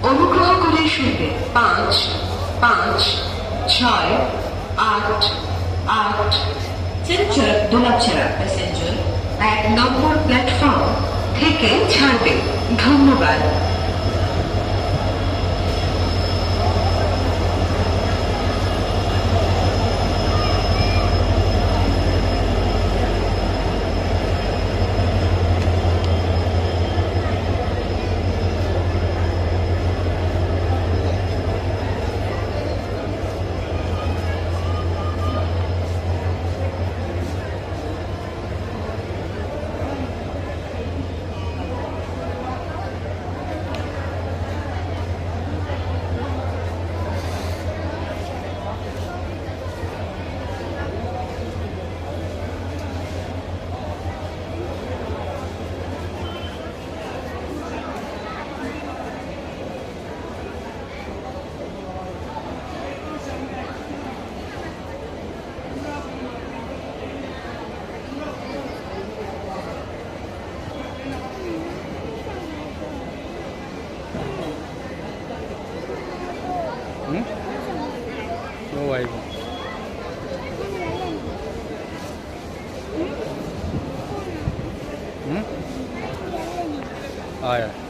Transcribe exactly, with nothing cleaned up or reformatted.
অনুগ্রহ করে শুনবেন পাঁচ পাঁচ ছয় আট আট। শিলচর দোলাপছড়া প্যাসেঞ্জার এক নম্বর প্ল্যাটফর্ম থেকে ছাড়বে। ধন্যবাদ। হুম? ও ভাই। হুম? আয়, আয়।